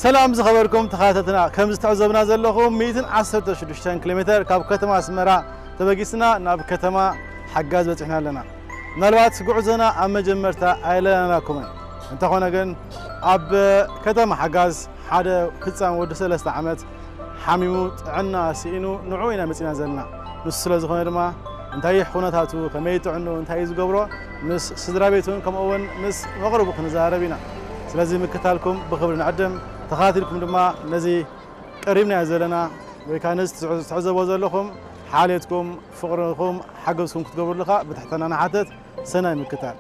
ሰላም ዝኸበርኩም ተኸታተልትና፣ ከም ዝተዕዘብና ዘለኹም ሚእትን ዓሰርተ ሽዱሽተን ኪሎ ሜተር ካብ ከተማ ኣስመራ ተበጊስና ናብ ከተማ ሓጋዝ በጺሕና ኣለና። ምናልባት ጉዕዞና ኣብ መጀመርታ ኣየለናናኩምን። እንተኾነ ግን ኣብ ከተማ ሓጋዝ ሓደ ህጻን ወዲ ሰለስተ ዓመት ሓሚሙ ጥዕና ስኢኑ ንዕኡ ኢና መጺና ዘለና። ንሱ ስለ ዝኾነ ድማ እንታይ ኩነታቱ፣ ከመይ ጥዕንኡ፣ እንታይ እዩ ዝገብሮ፣ ምስ ስድራ ቤቱን ከምኡ እውን ምስ መቕርቡ ክንዛረብ ኢና። ስለዚ ምክታልኩም ብኽብሪ ንዕድም። ተኸታቲልኩም ድማ ነዚ ቀሪብናዮ ዘለና ወይ ከኣ ነዚ ትዕዘ-፣ ትዕዘብዎ ዘለኹም ሓልዮትኩም፣ ፍቕርኹም፣ ሓገዝኩም ክትገብሩሉ ከኣ ብትሕትና ንሓትት። ሰናይ ምክታል።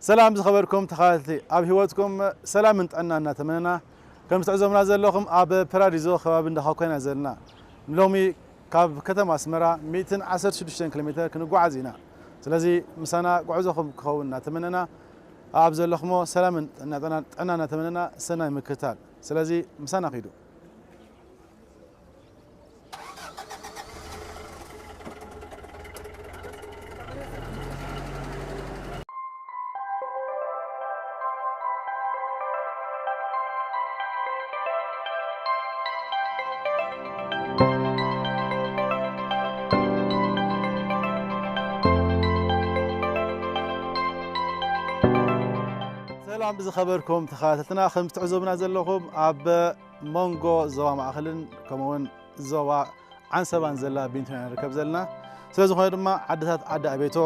ሰላም ዝኸበርኩም ተኸታተልቲ፣ ኣብ ህይወትኩም ሰላምን ጥዕና እናተመነና፣ ከም ትዕዘቡና ዘለኹም ኣብ ፓራዲዞ ከባቢ እንዳ ኾኮ ኢና ዘለና። ሎሚ ካብ ከተማ ኣስመራ ሚእትን ዓሰርተ ሽዱሽተን ኪሎ ሜተር ክንጓዓዝ ኢና። ስለዚ ምሳና ጉዕዞኹም ክኸውን እናተመነና፣ ኣብ ዘለኹሞ ሰላምን ጥዕና፣ ጥዕና እናተመነና ሰናይ ምክትታል። ስለዚ ምሳና ኪዱ። ሰላም ዝኸበርኩም ተኸታተልትና፣ ከም ትዕዘቡና ዘለኹም ኣብ መንጎ ዞባ ማእኸልን ከምኡውን ዞባ ዓንሰባን ዘላ ቢንቶ ኢና ንርከብ ዘለና። ስለ ዝኾነ ድማ ዓድታት ዓዲ ኣቤቶ፣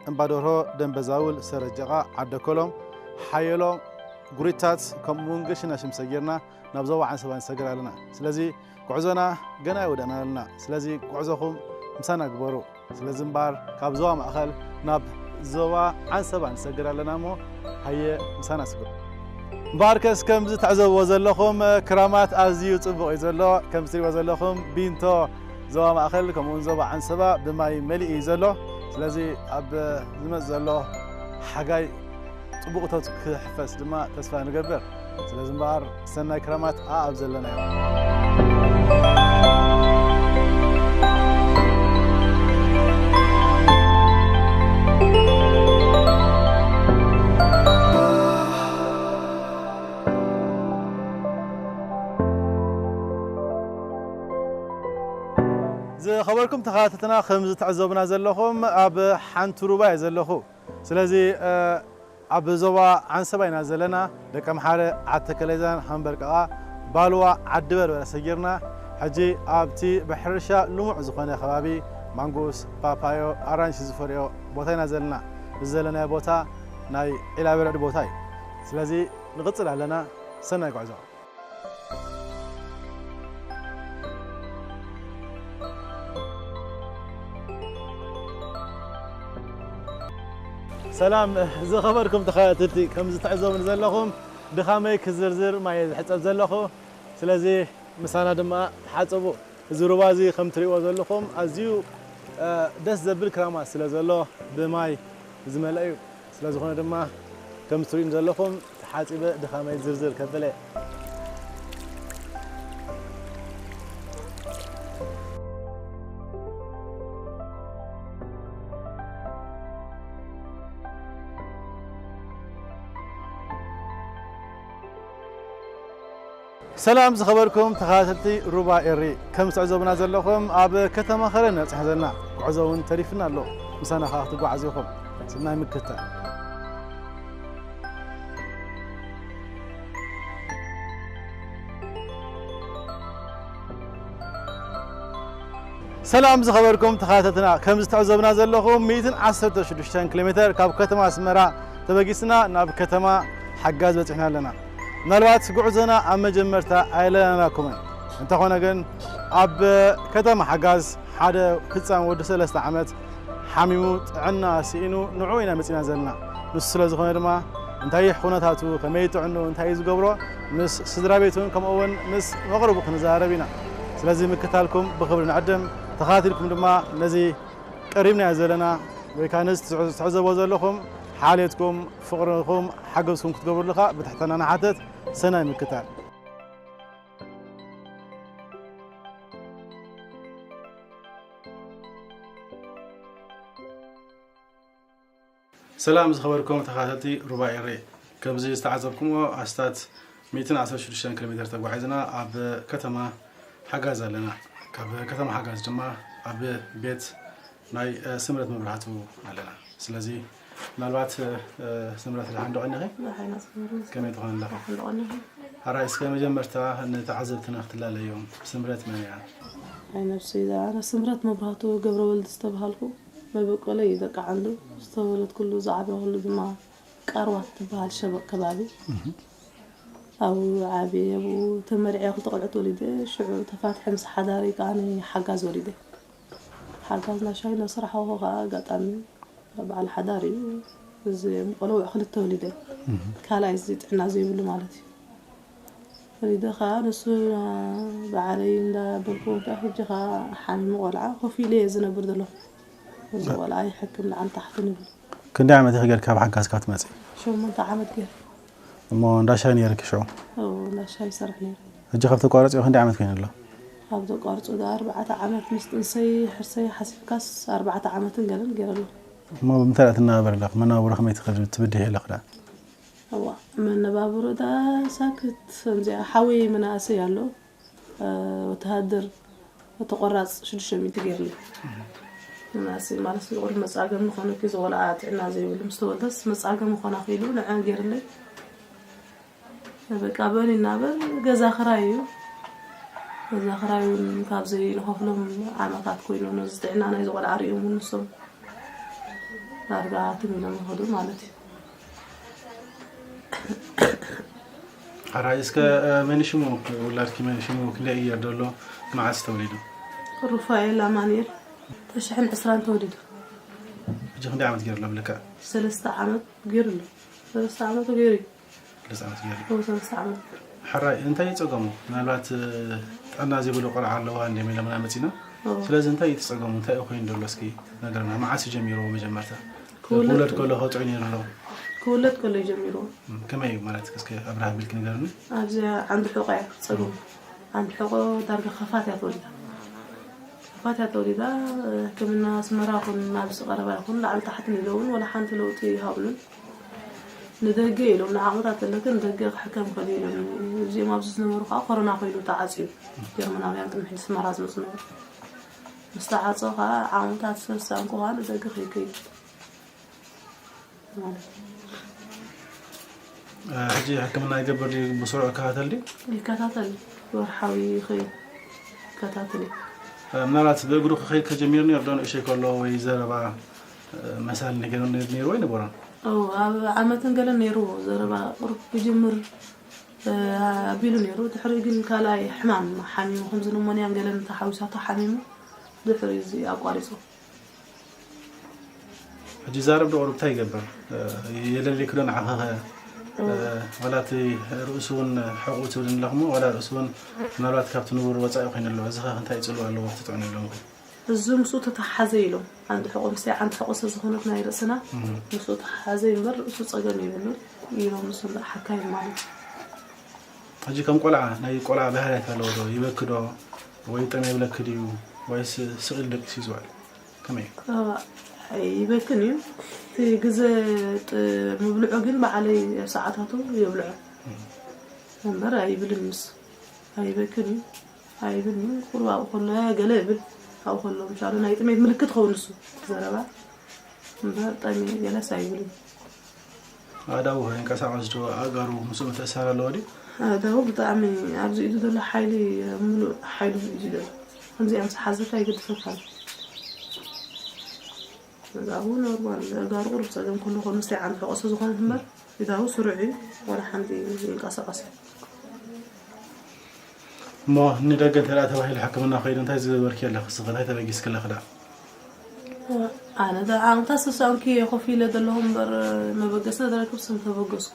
እምባደርሆ፣ ደንበዛውል፣ ሰረጀቓ፣ ዓደኮሎም፣ ሓየሎ፣ ጉሪታት ከምኡ እውን ገሽናሽም ሰጊርና ናብ ዞባ ዓንሰባ ንሰግር ኣለና። ስለዚ ጉዕዞና ገና ኣይወዳእናን ኣለና። ስለዚ ጉዕዞኹም ምሳና ግበሩ። ስለዚ እምበኣር ካብ ዞባ ማእኸል ናብ ዞባ ዓንሰባ ንሰግር ኣለና እሞ ሃየ ምሳና ስግሩ። እምበኣርከስ ከምዚ ትዕዘብዎ ዘለኹም ክራማት ኣዝዩ ጽቡቕ እዩ ዘሎ። ከምዚ ትሪእዎ ዘለኹም ቢንቶ ዞባ ማእኸል ከምኡውን ዞባ ዓንሰባ ብማይ መሊኡ እዩ ዘሎ። ስለዚ ኣብ ዝመጽእ ዘሎ ሓጋይ ጽቡቕ እቶት ክሕፈስ ድማ ተስፋ ንገብር። ስለዚ እምበኣር ሰናይ ክራማት ኣኣብ ዘለናዮ። ዝኸበርኩም ተኸታተልትና፣ ከም ዝትዕዘቡና ዘለኹም ኣብ ሓንቲ ሩባ እየ ዘለኹ። ስለዚ፣ እ፣ ኣብ ዞባ ዓንሰባ ኢና ዘለና። ደቀምሓረ፣ ዓዲ ተከለዛን፣ ሃምበርቀቓ፣ ባልዋ፣ ዓዲ በርበረ ሰጊርና፣ ሕጂ ኣብቲ ብሕርሻ ልሙዕ ዝኾነ ከባቢ ማንጎስ፣ ፓፓዮ፣ ኣራንሺ ዝፈርዮ ቦታ ኢና ዘለና። እዚ ዘለናዮ ቦታ ናይ ዒላ በርዕድ ቦታ እዩ። ስለዚ ንቕጽል ኣለና። ሰናይ ጉዕዞ። ሰላም ዝኸበርኩም ተኸታተልቲ፣ ከም ዝትዕዘቡኒ ዘለኹም ድኻመይ ክዝርዝር ማይ ዝሕጸብ ዘለኹ። ስለዚ ምሳና ድማ ተሓጸቡ። እዚ ሩባ እዚ ከም ትሪእዎ ዘለኹም ኣዝዩ፣ እ፣ ደስ ዘብል ክራማት ስለ ዘሎ ብማይ ዝመልአ እዩ። ስለ ዝኾነ ድማ ከም ትሪእኒ ዘለኹም ተሓጺበ ድኻመይ ዝርዝር ከበለ። ሰላም ዝኸበርኩም ተኸታተልቲ ሩባ ኤሪ፣ ከም ትዕዘቡና ዘለኹም ኣብ ከተማ ኸረን ኢና በጺሕና ዘለና። ጉዕዞ እውን ተሪፍና ኣሎ። ምሳና ኸኣ ክትጓዓዙ ኢኹም። ሰናይ ምክትታል። ሰላም ዝኸበርኩም ተኸታተልትና፣ ከም ዝተዕዘብና ዘለኹም ሚእትን ዓሰርተ ሽዱሽተን ኪሎ ሜተር ካብ ከተማ ኣስመራ ተበጊስና ናብ ከተማ ሓጋዝ በጺሕና ኣለና። ምናልባት ጉዕዞና ኣብ መጀመርታ ኣይለናናኩምን። እንተኾነ ግን ኣብ ከተማ ሓጋዝ ሓደ ህጻን ወዲ ሰለስተ ዓመት ሓሚሙ ጥዕና ስኢኑ ንዑ ኢና መጺና ዘለና። ንሱ ስለ ዝኾነ ድማ እንታይ ኩነታቱ፣ ከመይ ጥዕኑ፣ እንታይ እዩ ዝገብሮ፣ ምስ ስድራ ቤቱን ከምኡ እውን ምስ መቕርቡ ክንዛረብ ኢና። ስለዚ ምክታልኩም ብኽብሪ ንዕድም። ተኸታቲልኩም ድማ ነዚ ቀሪብናዮ ዘለና ወይ ከዓ ነዚ ትዕዘ-፣ ትዕዘቦ ዘለኹም ሓልዮትኩም፣ ፍቕርኹም፣ ሓገዝኩም ክትገብሩሉ ከዓ ብትሕትና ንሓተት። ሰናይ ምክታል። ሰላም ዝኸበርኩም ተኸታተልቲ ሩባ ኤሬ፣ ከምዚ ዝተዓዘብኩምዎ ኣስታት ሚእትን ዓሰርተ ሽዱሽተን ኪሎ ሜተር ተጓዒዝና ኣብ ከተማ ሓጋዝ ኣለና። ካብ ከተማ ሓጋዝ ድማ ኣብ ቤት ናይ፣ እ፣ ስምረት መብራህቱ ኣለና። ስለዚ ምናልባት፣ እ፣ ስምረት ደሓን ዶ ቀኒኺ? ደሓን ኣስመሩ። ከመይ ትኾኒ ኣለኺ? ደሓን ዶ ቀኒኺ? ሓራይ እስከ መጀመርታ ንተዓዘብትና ክትላለዮም፣ ስምረት መን እያ? ኣይ ነብሰይ፣ ኣነ ስምረት መብራህቱ ገብረወልድ ዝተባሃልኩ፣ መበቆለይ እዩ ደቂ ዓንዱ። ዝተወለድኩሉ ዝዓበኹሉ ድማ ቃርዋት ትበሃል ሸበቕ ከባቢ። ኣብኡ ዓብየ፣ ኣብኡ ተመርዕየ፣ ክልተ ቆልዑት ወሊደ። ሽዑ ተፋትሐ ምስ ሓዳረይ ከኣ ናይ ሓጋዝ ወሊደ። ሓጋዝ ናሻይ እናሰራሕኹ ከኣ ኣጋጣሚ በዓል ሓዳር እዩ። እዚ ቆልዑ ክልተ ወሊደ። ካልኣይ እዚ ጥዕና ዘይብሉ ማለት እዩ። ወሊደ ከኣ ንሱ በዓለይ እንዳበልኩ ከኣ ሕጂ ከኣ ሓሚሙ ቆልዓ ኮፍ ኢለ እየ ዝነብር ዘለኹ። እዚ ቆልዓ ይሕክም ላዕሊ ታሕቲ ንብል። ክንደይ ዓመት ኢኺ ጌርኪ ካብ ሓጋዝ ካብ ትመጺ? ሸሞንተ ዓመት ገይረ። እሞ እንዳሻይ ነይርኪ ሽዑ? እዎ፣ እንዳሻይ ይሰርሕ ነይረ። ሕጂ ካብ ተቋረጽዮ ክንደይ ዓመት ኮይኑ ኣሎ? ካብ ዘቋርጾ ዳ ኣርባዕተ ዓመት ምስ ጥንሰይ ሕርሰይ ሓሲብካስ ኣርባዕተ ዓመትን ገለን ገይረ ኣለኹ። እሞ ብምንታይ ደኣ ትነባበሪ ኣለኺ? መነባብሮ ከመይ ትኸዲ ትብድሂ ኣለኺ ደኣ? እዋ፣ መነባብሮ ዳ ሳክት ከምዚኣ ሓወይ መናእሰይ ኣሎ። እ፣ ወተሃደር ተቆራጽ ሽዱሽተ ሚእቲ ገይርሉ። መናእሰይ ማለት ንቑሩብ መጻገሚ ዝኾነኪ ዝቆልዓ ጥዕና ዘይብሉ ምስ ተወልደስ መጻገሚ ኮና ክኢሉ ንዐ ገይርለይ። በቃ በል ይናበል ገዛ ክራይ እዩ። ገዛ ክራይ እውን ካብ ዘይንኸፍሎም ዓመታት ኮይኑ ነዚ ጥዕና ናይ ዝቆልዓ ሪኦም እውን ንሶም ዳርጋ ትም ኢሎም ይኸዱ ማለት እዩ። ሓራይ እስከ፣ እ፣ መን ሽሙ ውላድኪ? መን ሽሙ? ክንደይ እየር ደሎ? መዓስ ተወሊዱ? ሩፋኤል ኣማኑኤል ተሽሕን ዕስራን ተወሊዱ። ሕጂ ክንደይ ዓመት ገይሩ ኣሎ ብልክዕ? ሰለስተ ዓመት ገይሩ ኣሎ። ሰለስተ ዓመቱ ገይሩ እዩ። ሰለስተ ዓመት ገይሩ። እዎ፣ ሰለስተ ዓመት። ሕራይ እንታይ እዩ ጸገሙ? ምናልባት፣ እ፣ ጥዕና ዘይብሉ ቆልዓ ኣለዋ እንዲዮም ኢሎምና መጺና። እዎ። ስለዚ እንታይ እዩ እቲ ጸገሙ? እንታይ እዩ ኮይኑ ዘሎ? እስኪ ነገርና። መዓስ እዩ ጀሚርዎ መጀመርታ? ክውለድ ክውለድ ከሎ። ከሎ ከጥዑ ነይሩ ኣሎ? ክውለድ ከሎ እዩ ጀሚርዎ። እም፣ ከመይ እዩ ማለት? እስከ ኣብርሃ ቢልኪ ንገርኒ። ኣብዚኣ ዓንዲ ሕቖ እያ ጸገሙ። ዓንዲ ሕቖ ዳርጋ ከፋት እያ ተወሊዳ። ከፋት እያ ተወሊዳ። ሕክምና ኣስመራ ይኹን ኣብዚ ቀረባ ይኹን ላዕሊ ታሕቲ ኢሎም እውን ወላ ሓንቲ ለውጢ ይሃብሉን። ንደገ ኢሎም ንዓቕምታት ዘለክን ንደገ ክሕከም ከል ኢሎም። እዚኦም ኣብዚ ዝነበሩ ከዓ ኮሮና ኮይኑ ተዓፅዩ። ጀርመናውያን ቅድሚ ሕጂ ኣስመራ ዝመፁ ነበሩ። ምስ ተዓፀ ከዓ ዓቕምታት ዝሰሳንኩ ከዓ ንደገ ከይከይድ ማለት እዩ። እ፣ ሕጂ ሕክምና ይገብር ድዩ? ብስሩዕ ይከታተል ድዩ? ይከታተል። ወርሓዊ ይኸይድ ይከታተል እዩ። እ፣ ምናልባት ብእግሩ ክኸይድ ከጀሚሩ ነይሩ ዶ ንእሽተይ ከሎ ወይ ዘረባ፣ እ፣ መሳሊ ነገር ነይርዎ ኣይነበሮን? እው፣ ኣብ ዓመትን ገለን ነይርዎ ዘረባ ቁሩብ ክጅምር፣ እ፣ ኣቢሉ ነይሩ። ድሕሪ ግን ካልኣይ ሕማም ሓሚሙ፣ ከምዚ ኒሞንያን ገለን ተሓዊሳቶ ሓሚሙ፣ ድሕሪ እዚ ኣቋሪጹ። ሕጂ ዛረብ ዶ ቁሩብ እንታይ ይገብር? እ፣ የለሊክ ዶ ንዓኸኸ? እ፣ ዋላ እቲ ርእሱ እውን ሕቑ ትብል ኣለኹሞ፣ ዋላ ርእሱ እውን ምናልባት ካብቲ ንቡር ወጻኢ ኮይኑ ኣሎ። እዚ ኸ እንታይ ጽልዋ ኣለዎ ኣብቲ ጥዕና ኣለዎ? እዚ ምስኡ ተተሓዘ ኢሎም። ዓንዲ ሕቖ፣ ምስቲ ዓንዲ ሕቖ ስለ ዝኾነት ናይ ርእስና፣ እም። ምስኡ ተሓዘ እምበር ርእሱ ጸገም የብሉን ኢሎም፣ እሱ እንዳ ሓካይም ማለት እዩ። ሕጂ ከም ቆልዓ፣ ናይ ቆልዓ ባህርያት ኣለዎ ዶ? ይበኪ ዶ? ወይ ጠም የብለኪ ድዩ? ወይስ ስቕ ኢሉ ደቂሱ እዩ ዝውዕል? ከመይ እዩ? እዋ፣ ኣይበክን እዩ። እቲ ግዘ ጥ-፣ ምብልዑ ግን ባዕለይ ኣብ ሰዓታቱ የብልዖ። እም። እምበር ኣይብልን ምስ-፣ ኣይበክን እዩ። ኣይብልን እዩ። ቁሩብ ኣብኡ ከሎ ገለ ይብል። ኣብኡ ከሎ ምሻሉ ናይ ጥሜት ምልክት ኸውን ንሱ። ዘረባ እምበር ጠሚ ገለስ ኣይብልን። ኣእዳዉ ከይንቀሳቐስ ዶ ኣእጋሩ ምስኡ ምትእስሳር ኣለዎ ድዩ? ኣእዳዉ ብጣዕሚ ኣብዚ ኢዱ ዘሎ ሓይሊ፣ ምሉእ ሓይሉ እዩ ዘሎ። ከምዚኣ ምስ ሓዘካ ይገድፈካ ኣሎ። እዛ እውን ኖርማል፣ እዛ ቁሩብ ጸገም ኩሉ ኮኑ፣ ምስቲ ዓንዲ ሕቆ ስለ ዝኾነት እምበር፣ ኢዳው ስሩዕ እዩ፣ ዋላ ሓንቲ ይንቀሳቐስ። እሞ ንደገ እንተ ደኣ ተባሂሉ ሕክምና ከይዱ እንታይ ዝገበርኪ ኣለኺ? እስኺ እንታይ ተበጊስኪ ኣለኺ ደኣ? ኣነ ደኣ ኣንታ ስሳንኪ ኮፍ ኢለ ዘለኹ እምበር፣ መበገሲ ተረክብ ስም ተበገስኩ።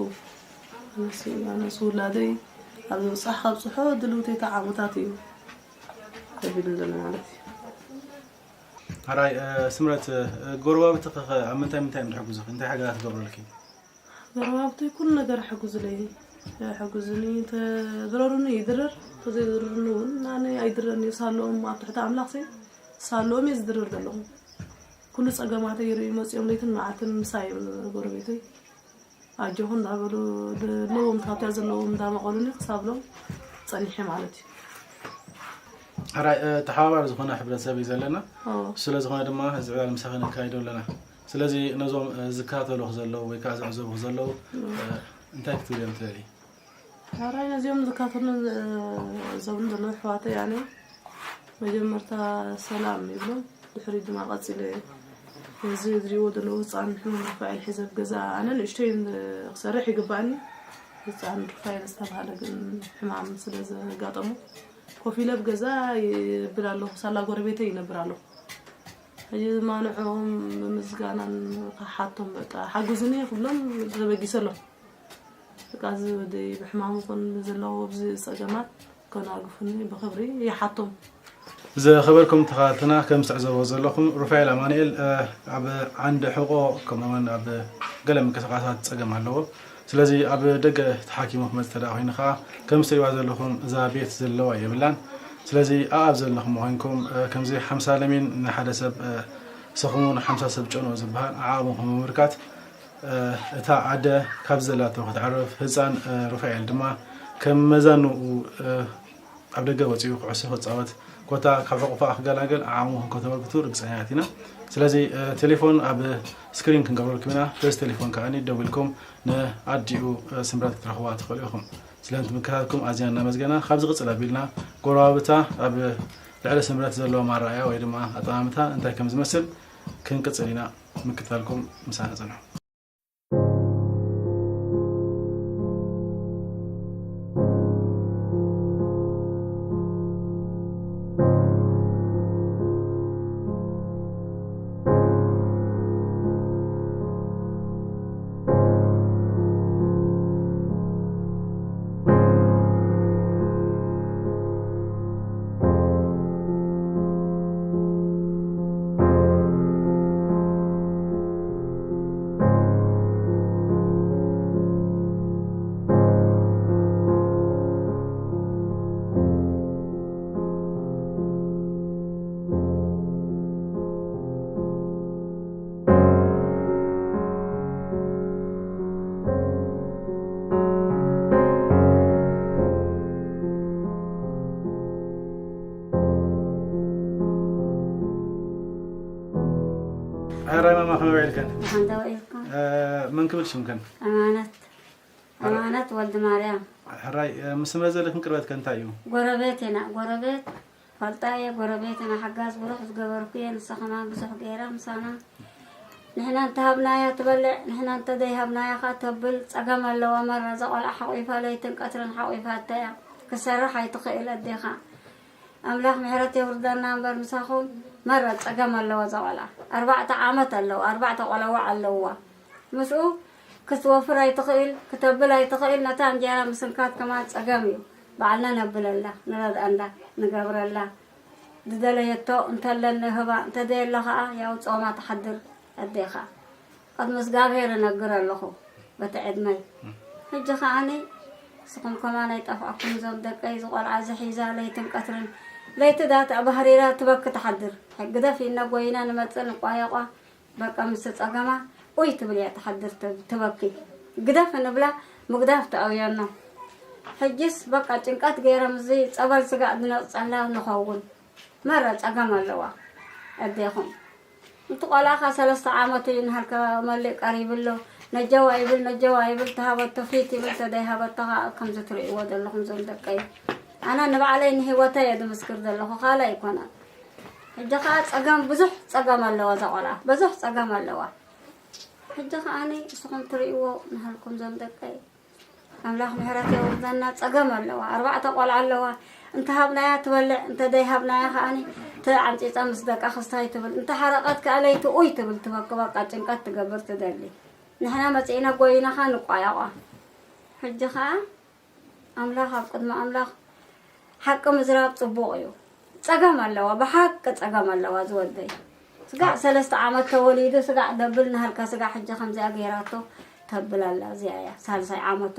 ኣነስ፣ ኣነስ ውላደይ ኣብ ዝብጻሕ ከብጽሖ ድልውተይ ተዓሙታት እዩ ከቢድ ዘሎ ማለት እዩ። ሕራይ፣ እ፣ ስምረት፣ እ፣ ጎረባብትኺ ኸ ኣብ ምንታይ ምንታይ እዮም ዝሕግዙኺ? እንታይ ሓገዛት ይገብሩልኪ? ጎረባብተይ ኩሉ ነገር ይሕግዙለይ። ይሕግዙኒ፣ ተድረሩኒ ይድረር፣ ተዘይድረሩኒ እውን ኣነ ኣይድረርን እዩ። ሳለኦም ኣብ ትሕቲ ኣምላኽሲ ሳለኦም እየ ዝድረር ዘለኹ። ኩሉ ጸገማተይ ይርእዩ መጺኦም ለይትን መዓልትን ምሳይ እዮም ጎረቤተይ። ኣጆኹ እንዳበሉ ዘለዎም ካብታ ዘለዎም እንዳመቐሉኒ ክሳብ ሎም ጸኒሐ ማለት እዩ። ሕራይ፣ እ፣ ተሓባባሪ ዝኾነ ሕብረተሰብ እዩ ዘለና። ኦ። ስለ ዝኾነ ድማ እዚ ዕላል ምሳኺ ነካይዶ ኣለና። ስለዚ ነዞም፣ እ፣ ዝከታተሉኺ ዘለዉ ወይ ከዓ ዝዕዘቡኺ ዘለዉ፣ እ፣ እንታይ ክትብልዮም ትደልዪ? ሕራይ ነዚኦም ዝከታተሉን፣ እ፣ ዝዕዘቡን ዘለዉ ኣሕዋተይ ኣነ መጀመርታ ሰላም ይብሎም፣ ድሕሪኡ ድማ ቀጺለ እዚ ዝሪእዎ ዘለዉ ህጻን ሕሙም ሩፋኤል ሒዘ ኣብ ገዛ፣ ኣነ ንእሽተይ ክሰርሕ ይግባእኒ፣ ህጻን ሩፋኤል ዝተባህለ ግን ሕማም ስለ ዘጋጠሞ ኮፍ ኢለ ኣብ ገዛ ይብል ኣለኹ፣ ሳላ ጎረቤተይ ይነብር ኣለኹ። ሕጂ ድማ ንዕኦም ብምስጋናን ክሓቶም በቃ ሓግዙኒ ክብሎም ተበጊሰ ኣለኹ። በቃ እዚ ወደይ ብሕማም ይኹን ብዘለዎ ኣብዚ ጸገማት ከናግፉኒ ብኽብሪ ይሓቶም። ዝኸበርኩም ተኸታተልትና፣ ከም ትዕዘብዎ ዘለኹም ሩፋኤል ኣማኑኤል፣ እ፣ ኣብ ዓንዲ ሕቖ ከምኡውን ኣብ ገለ ምንቅስቓሳት ጸገም ኣለዎ። ስለዚ ኣብ ደገ ተሓኪሙ ክመጽእ እንተ ደኣ ኮይኑ ኸኣ፣ ከም እትሪእዋ ዘለኹም እዛ ቤት ዘለዋ የብላን። ስለዚ ኣኣብ ዘለኹም ኮይንኩም፣ እ፣ ከምዚ ሓምሳ ለሚን ንሓደ ሰብ፣ እ፣ ሰኹሙ ንሓምሳ ሰብ ጨንኡ ዝበሃል ዓቕምኹም ብምምልካት፣ እ፣ እታ ኣደ ካብ ዘላቶ ከተዕርፍ፣ ህጻን፣ እ፣ ሩፋኤል ድማ ከም መዛንኡ፣ እ፣ ኣብ ደገ ወጺኡ ኩዕሶ ክጻወት፣ ኮታ ካብ ሕቑፋ ክገላገል ዓቕምኹም ከተበርክቱ ርግጸኛታት ኢና። ስለዚ፣ እ፣ ቴሌፎን ኣብ ስክሪን ክንገብረልኩም ኢና። በዚ ቴሌፎን ከኣ ደዊልኩም ንኣዲኡ፣ እ፣ ስምረት ክትረኽቡዋ ትኽእሉ ኢኹም። ስለ ምክትታልኩም ኣዝና እናመስገና፣ ካብ ዝቕጽል ኣቢልና ጎረባብታ ኣብ ልዕሊ ስምረት ዘለዎም ኣረኣእያ ወይ ድማ ኣጠማምታ እንታይ ከም ዝመስል ክንቅጽል ኢና። ምክትታልኩም ምሳና ጽንሑ። ሕራይ ማማ፣ ከመይ ውዒልክን? ደሓን ዶ ውዒልኩም? እ፣ መን ክብል ሽምክን? ኣማነት። ኣማነት ወልድ ማርያም። ሕራይ፣ እ፣ ምስ ስምረት ዘለክን ቅርበት ከ እንታይ እዩ? ጎረቤት ኢና፣ ጎረቤት። ፈልጣ እየ፣ ጎረቤት ኢና፣ ሓጋዝ ብዙሕ ዝገበርኩ እየ፣ ንሳ ከማን ብዙሕ ገይራ ምሳና። ንሕና እንተሃብናያ ትበልዕ፣ ንሕና እንተዘይሃብናያ ኸኣ ተብል። ጸገም ኣለዋ መራ፣ እዛ ቆልዓ ሓቑፋ ለይትን ቀትርን ሓቑፋታ እያ። ክትሰርሕ ኣይትኽእል ኣዴኻ። ኣምላኽ ምሕረት የውርደና እምበር ምሳኹም። መራ ጸገም ኣለዋ እዛ ቆልዓ። ኣርባዕተ ዓመት ኣለዋ፣ ኣርባዕተ ቆለዋዕ ኣለዋ። ምስኡ ክትወፍር ኣይትኽእል፣ ክተብል ኣይትኽእል። ነታ እንጀራ ምስንካት ከማን ጸገም እዩ። ባዕልና ነብለላ፣ ንረድኣላ፣ ንገብረላ። ዝደለየቶ እንተለን ንህባ፣ እንተዘየሎ ኸኣ ያው ጾማ ትሓድር ኣዴኻ። ቅድሚ እግዚኣብሔር እነግር ኣለኹ በቲ ዕድመይ። ሕጂ ኸኣኒ ንስኹም ከማን ኣይጠፍኣኩም እዞም ደቀይ፣ እዚ ቆልዓ እዚ ሒዛ ለይትን ቀትርን፣ ለይቲ ዳኣ ተባህሪራ ትበኪ ትሓድር። ግደፍ ኢልና ጎይና ንመጽእ ንቋየቋ፣ በቃ ምስ ጸገማ ኡይ ትብል እያ ትሓድር፣ ት-፣ ትበኪ። ግደፍ እንብላ ምግዳፍ ትኣውየና። ሕጂስ በቃ ጭንቀት ገይረ ምስዚ ጸበል ስጋእ ዝነጽጸላ ንኸውን። መረ ጸገም ኣለዋ ኣዴኹም። እቲ ቆልኣኻ ሰለስተ ዓመቱ እዩ ንሃልከ መሊእ ቀሪቡ ኣሎ። ነጀዋ ይብል፣ ነጀዋ ይብል፣ ተሃበቶ ፊት ይብል፣ ተደይሃበቶ ኸኣ ከምዚ ትርእይዎ ዘለኹም ዞም ደቀይ። ኣነ ንባዕለይ ንህይወተይ እየ ዝምስክር ዘለኹ፣ ካልእ ኣይኮነን። ሕጂ ኸዓ ጸገም፣ ብዙሕ ጸገም ኣለዋ እዛ ቆልዓ፣ ብዙሕ ጸገም ኣለዋ። ሕጂ ኸዓ ንስኹም ትርእይዎ ንሃልኩም ዞም ደቀይ፣ ኣምላኽ ምሕረት የውርደና። ጸገም ኣለዋ፣ ኣርባዕተ ቆልዓ ኣለዋ። እንተ ሃብናያ ትበልዕ፣ እንተ ደይሃብናያ ኸዓ እቲ ዓምጺጻ ምስ ደቃ ክስታይ ትብል፣ እንተ ሓረቐት ከኣ ለይቲ ኡይ ትብል፣ ትበኪ፣ በቃ ጭንቀት ትገብር ትደሊ። ንሕና መጺእና ጎይናኻ ንቋየቋ። ሕጂ ኸዓ ኣምላኽ፣ ኣብ ቅድሚ ኣምላኽ ሓቂ ምዝራብ ጽቡቕ እዩ። ጸገም ኣለዋ፣ ብሓቂ ጸገም ኣለዋ ዝወደይ። ስጋዕ ሰለስተ ዓመት ተወሊዱ ስጋዕ ደብል ናሃልካ ስጋዕ ሕጂ ከምዚኣ ገይራቶ ተብል ኣላ። እዚኣ እያ ሳልሳይ ዓመቱ።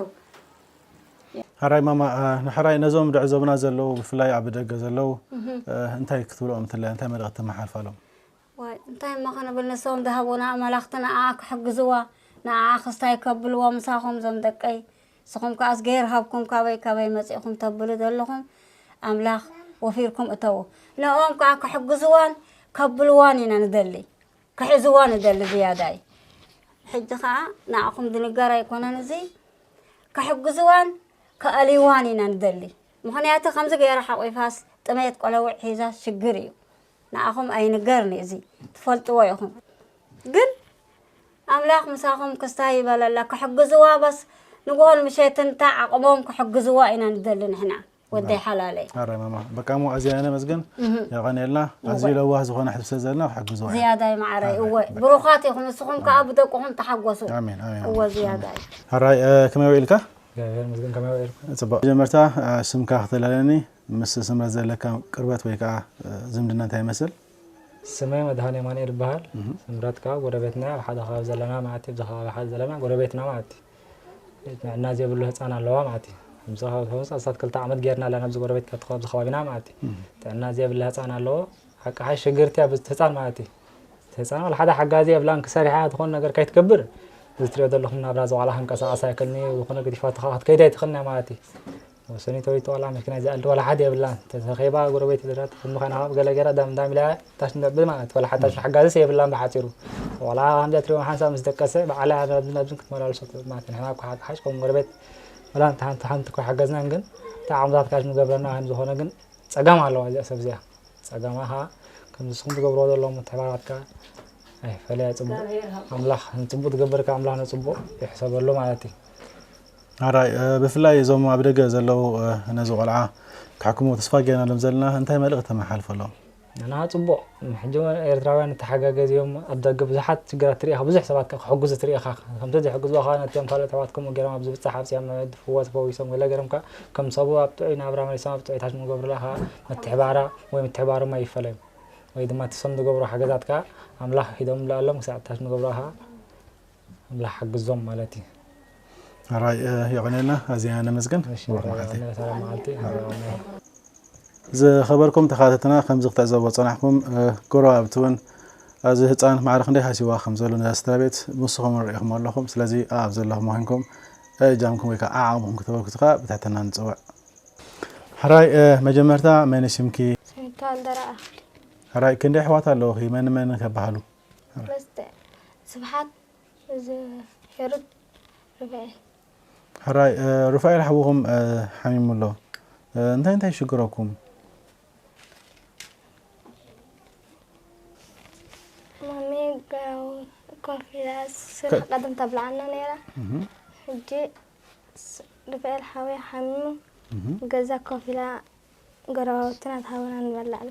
ሕራይ ማማ፣ እ፣ ንሕራይ ነዞም ዝዕዘቡና ዘለዉ፣ ብፍላይ ኣብ ደገ ዘለዉ፣ እ፣ እንታይ ክትብልኦም ትለ-፣ እንታይ መልእኽቲ ተመሓላልፈሎም? ዋይ፣ እንታይ እሞ ክንብል፣ ንሶም ዝሃቡና ኣመላኽቲ ንዓኣ ክሕግዝዋ፣ ንዓኣ ክስታይ ከብልዎ ምሳኹም ዞም ደቀይ። ንስኹም ከኣስ ገይር ሃብኩም ካበይ ካበይ መጺእኹም ተብሉ ዘለኹም፣ ኣምላኽ ወፊርኩም እተዉ። ንዕኦም ከኣ ክሕግዝዋን ከብልዋን ኢና ንደሊ። ክሕዝዋ ንደሊ ዝያዳይ። ሕጂ ከኣ ንዓኹም ዝንገር ኣይኮነን እዚ፣ ክሕግዝዋን ከኣልይዋን ኢና ንደሊ። ምኽንያቱ ከምዚ ገይራ ሓቂፋስ ጥሜት ቆለውዕ ሒዛ ሽግር እዩ። ንዓኹም ኣይንገርን እዩ እዚ፣ ትፈልጥዎ ኢኹም። ግን ኣምላኽ ምሳኹም ክስታይ ይበለላ፣ ክሕግዝዋ በስ ንግሆን ምሸትን እንታ ዓቕሞም ክሕግዝዋ ኢና ንደሊ ንሕና፣ ወደይ ሓላለይ። ኣረ ማማ፣ በቃ እሞ ኣዝያ ነመስግን፣ እህ። የቐንየልና። ኣዝዩ እወ። ለዋህ ዝኾነ ሕዝቢ ስለ ዘለና ክሕግዝዋ ኢና። ዝያዳይ ማዕረይ፣ ኣረ፣ እወ። በቃ። ብሩኻት ኢኹም፣ ንስኹም ከኣ ብደቅኹም ተሓጎሱ። ኣሜን፣ ኣሜን። እወ፣ ዝያዳይ። ሕራይ፣ እ፣ ከመይ ውዒልካ? እግዚኣብሔር ይመስገን፣ ከመይ ውዒልኩም? ጽቡቕ። መጀመርታ፣ እ፣ ስምካ ክተላለኒ፣ ምስ ስምረት ዘለካ ቅርበት ወይ ከኣ፣ እ፣ ዝምድና እንታይ ይመስል? ስመይ መድሃኔ ኣማኑኤል ይበሃል። እህ። ስምረት ከኣ ጎረቤትና፣ ኣብ ሓደ ከባቢ ዘለና ማለት እዩ። ኣብዚ ከባቢ ሓደ ዘለና ጎረቤትና ማለት እዩ። ጥዕና ዘይብሉ ህጻን ኣለዋ ማለት እዩ። ከምዚ ካብ፣ ከምዚ ኣስታት ክልተ ዓመት ጌርና ኣለና ኣብዚ ጎረቤት፣ ካብቲ፣ ካብዚ ከባቢና ማለት እዩ። እህ። ጥዕና ዘይብላ ህጻን ኣለዎ። ሓቂ ሓይ ሽግርቲ እያ ብቲ ህጻን ማለት እዩ። እቲ ህጻን ዋላ ሓደ ሓጋዚ የብላን፣ ክሰሪሓ ዝኾነ ነገር ከይትገብር። እዚ ትሪኦ ዘለኹም ናብራ እዚ ዋላ ክንቀሳቐስ ኣይክእልን እዩ። ዝኾነ ገዲፋቶ ከኣ ክትከይድ ኣይትኽእልን እያ ማለት እዩ። ወሰኒት ወይ ዋላ መኪና እዚኣ ዋላ ሓደ የብላን። ተተኸይባ ጎረቤት ድራት፣ ከም ምዃና ካብ ገለ ገይራ ዳም ዳም ኢላ ታች ንነብር ማለት፣ ዋላ ሓንቲ ሓጋዝስ የብላን ብሓጺሩ። ዋላ ከምዚኣ ትሪእዎ ሓንሳብ ምስ ደቀሰ፣ ባዕላ ናብዚ ናብዝን ክትመላለሶ ማለት፣ ንሕና እኮ ሓ-፣ ሓሽ ከም ጎረቤት፣ ዋላ እንተ ሓንቲ፣ ሓንቲ እኮ ሓገዝናን፣ ግን እታ ዓቕምታት ካሽ ምገብረና ከም ዝኾነ ግን ጸገም ኣለዋ እዚኣ ሰብ እዚኣ። ጸገማ ኸኣ ከምዚ ንስኹም ትገብርዎ ዘለኹም ምትሕብባራት ከኣ ኣይፈለያ ጽቡቕ። ኣምላኽ ንጽቡቕ ትገብር ከኣ ኣምላኽ ንጽቡቕ ይሕሰበሉ ማለት እዩ። ኣራይ፣ እ፣ ብፍላይ እዞም ኣብ ደገ ዘለዉ፣ እ፣ ነዚ ቆልዓ ክሕክምዎ ተስፋ ጌርናሎም ዘለና እንታይ መልእኽቲ ተመሓላልፈሎም? ንሕና ጽቡቕ፣ ሕጂ እውን ኤርትራውያን ንተሓጋገዝ እዮም። ኣብ ደገ ብዙሓት ሽግራት ትርኢ ኢኻ፣ ብዙሕ ሰባት ከኣ ክሕግዙ ትርኢ ኢኻ። ከምቲ ዘይሕግዝዎ ከኣ ነቲኦም ካልኦት ኣሕዋት ከምኡ ገይሮም ኣብ ዝብጻሕ ኣብጺሖም፣ ድፍዎ ተፈዊሶም ገለ ገይሮም ከኣ ከም ሰቡ ኣብ ጥዑይ ናብራ መሊሶም ኣብ ጥዑይ ታሽ ምገብሩላ ከኣ ምትሕባራ ወይ ምትሕባሮም ኣይፈለዮም። ወይ ድማ እቲ ሰም ዝገብሮ ሓገዛት ከኣ ኣምላኽ ሂዶም ለኣሎም ክሳዕ ታሽ ምገብሮ ከኣ ኣምላኽ ሓግዞም ማለት እዩ። ኣራይ፣ እ፣ የቐንየልና፣ ኣዝያ ነመስግን። እሺ፣ ብሩኽ መዓልቲ። ሰላም መዓልቲ። ዝኸበርኩም ተኸታተልና፣ ከምዚ ክትዕዘብዎ ዝጸናሕኩም፣ እ፣ ጎረባብቲ እውን፣ እዚ ህጻን ማዕረ ክንደይ ሃሲዋ ከም ዘሎ ነዛ ስድራ ቤት ንስኹም ርኢኹም ኣለኹም። ስለዚ ኣብ ዘለኹም ኮይንኩም እጃምኩም ወይ ከዓ ዓቕምኩም ክተበርክቱ ከዓ ብትሕትና ንጽውዕ። ሕራይ፣ እ፣ መጀመርታ መን ስምኪ? ስሚቶ ኣልደራኣ። ሕራይ፣ ክንደይ ኣሕዋት ኣለውኺ? መን መን ከበሃሉ? ሰለስተ። ስብሓት፣ እዚ ሄሩት፣ ሩፋኤል። ሕራይ፣ እ፣ ሩፋኤል ሓውኹም፣ እ፣ ሓሚሙ ኣሎ። እ፣ እንታይ እንታይ ይሽግረኩም? ማሚ ጋው ኮፍ ኢላ ስራሕ ከ- ቀደም ተብልዓና ነይራ። እህ። ሕጂ ስ-፣ ሩፋኤል ሓወይ ሓሚሙ እህ። ገዛ ኮፍ ኢላ ጎረባብትና ትሃበና ንበልዕ።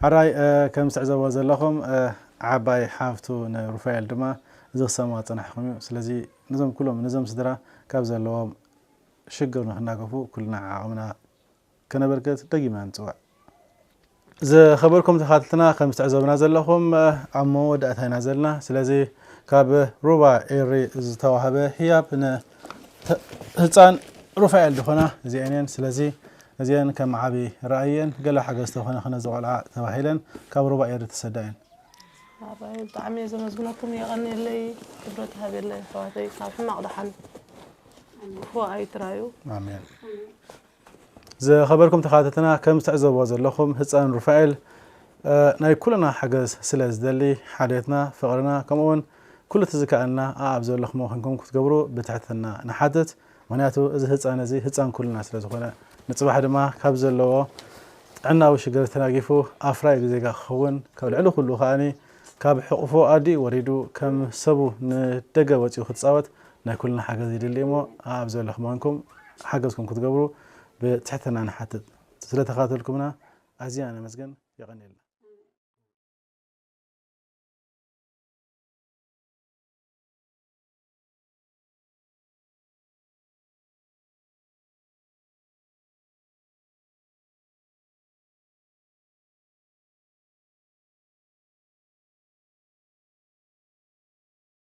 ሕራይ፣ እ፣ ከም ትዕዘብዎ ዘለኹም፣ እ፣ ዓባይ ሓፍቱ ንሩፋኤል ድማ እዚ ክሰምዖ ዝጸናሕኩም እዩ። ስለዚ ነዞም ኩሎም፣ ነዞም ስድራ ካብ ዘለዎም ሽግር ንኽናገፉ ኩልና ዓቕምና ከነበርክት ደጊምና ንጽውዕ። ዝኸበርኩም ተኻተልትና፣ ከም ትዕዘቡና ዘለኹም፣ ኣብ መወዳእታ ኢና ዘለና። ስለዚ ካብ ሩባ ኤሪ ዝተዋህበ ህያብ ን-፣ ተ-፣ ህጻን ሩፋኤል ዝኾና እዚአን እየን። ስለዚ እዚአን ከም ዓቢ ራእየን ገለ ሓገዝ ተኾነ ክነዚ ቆልዓ ተባሂለን ካብ ሩባ ኤሪ ተሰዳ እየን። ኣባይ ብጣዕሚ እየ ዘመስግነኩም፣ የቐንየለይ፣ ክብረት ይሃበለይ። ኣሕዋተይ ካብ ሕማቕ ደሓን ክፉእ ኣይትራዩ። ኣሜን። ዝኸበርኩም ተኻተትና፣ ከም ትዕዘብዎ ዘለኹም ህፃን ሩፋኤል፣ እ፣ ናይ ኩልና ሓገዝ ስለ ዝደሊ፣ ሓድነትና፣ ፍቕርና፣ ከምኡ እውን ኩሉ እቲ ዝከኣልና ኣብ ዘለኹም ኮይንኩም ክትገብሩ ብትሕትና ንሓትት። ምክንያቱ እዚ ህፃን እዚ ህፃን ኩልና ስለ ዝኾነ፣ ንፅባሕ ድማ ካብ ዘለዎ ጥዕናዊ ሽግር ተናጊፉ ኣፍራይ ዜጋ ክኸውን፣ ካብ ልዕሊ ኩሉ ከዓኒ ካብ ሕቑፎ ኣዲኡ ወሪዱ ከም ሰቡ ንደገ ወፂኡ ክትፃወት ናይ ኩልና ሓገዝ ይድሊ እሞ፣ ኣብ ዘለኹም ኮንኩም ሓገዝኩም ክትገብሩ ብትሕትና ንሓትት። ስለተኸታተልኩምና ኣዝና ነመስግን። የቐንየልና።